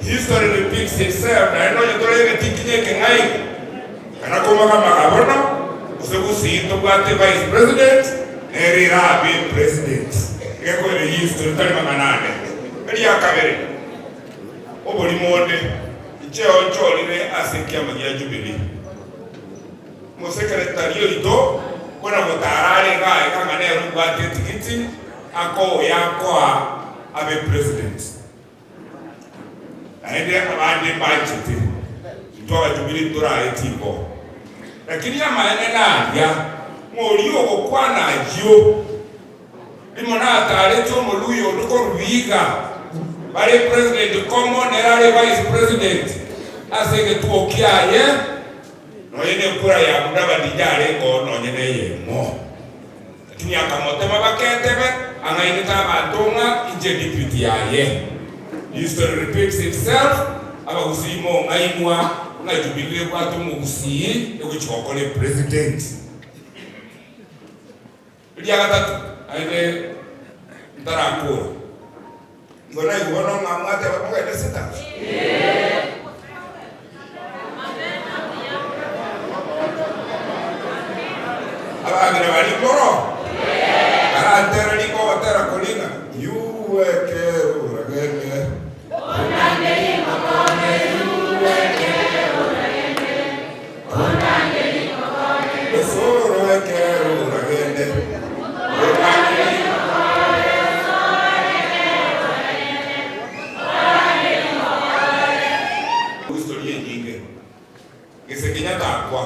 History repeats itself, naende nonye tore egetikinyi ekeng'aini, kana komagamaga bono, gose gusii ntobwate vice president, nere erabe president. Egekoire history tari mang'ana ande. Eria kabere, oborimo onde, incheo nchorire ase ekiama gia Jubilee. Omosekeretari oito buna gotara are iga iga ng'a nere obwate etigiti akoya akoa abe president. Naende abande mbanchete, intwe abajubili ntoraetie igo. Lakini amaene naria, ng'a oria ogokwana ayio, rimo nataretie omoluya onde korwa Vihiga, bare president komo nere are vice president ase egetuo kiaye, Nonya nekura ya Mudavadi yarengeo nonya neyemo. Lakini akamotema baketebe, ang'ainete abanto ng'a inche deputy yaye. History repeats itself, abagusii mong'ainwa ng'a Jubilee ebwate omogusii egochi gokora epresident. Eria gatato, naende ntarakora. Igo naigwe bono ng'a mwateba mogende State House? Abang'ina baria mboro? Barantere riko ogotera koria ng'a yuweke oragende. Osoro ekero oragende. History enyinge. Gese Kenyatta akwa,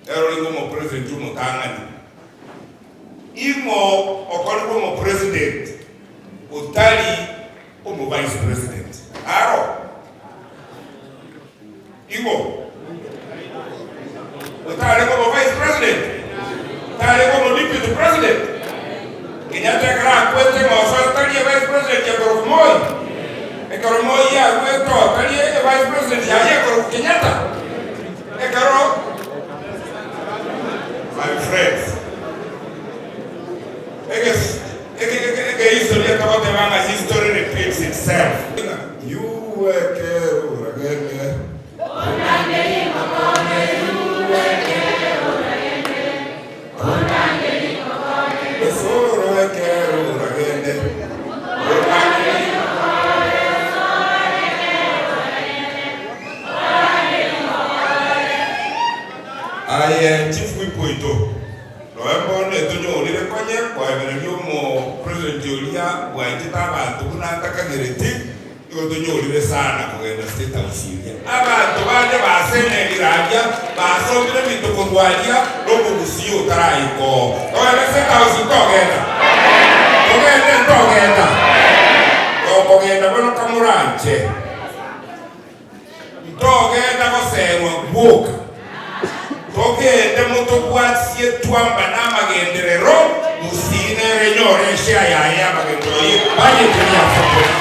ere orenge omopresident omotang'ani. Ing'o okorigwe omopresident otari omo vice president? Aro? Ing'o? Otarenge omo vice president? Tarenge omo deputy president? Kenyatta ekero akwete ng'a osoe tari e vice president ekorokwa Moi? Ekero Moi aruete oo tari e vice president yaye ekorokwa Kenyatta? Ekero My friends, eges eke eke eke history etogoteba ng'a history repeats itself. Aye chief whip oito, noe bono etonyorire konye koebereria omo president oria bwanchete abanto buna atakagereti. Nigo tonyorire sana kogenda State House eria. Abanto bande basenerire aria, basomire ebinto korwa aria, na omogusii otaraika oo. Togende State House ntogenda? Togende ntogenda? Tokogenda bono kamoranche. Ntogenda goserwa gwoka. Togende motobwatisie twamba namagenderero, gusii nere enyore eshare yaye y'amagenderero ye budget eria.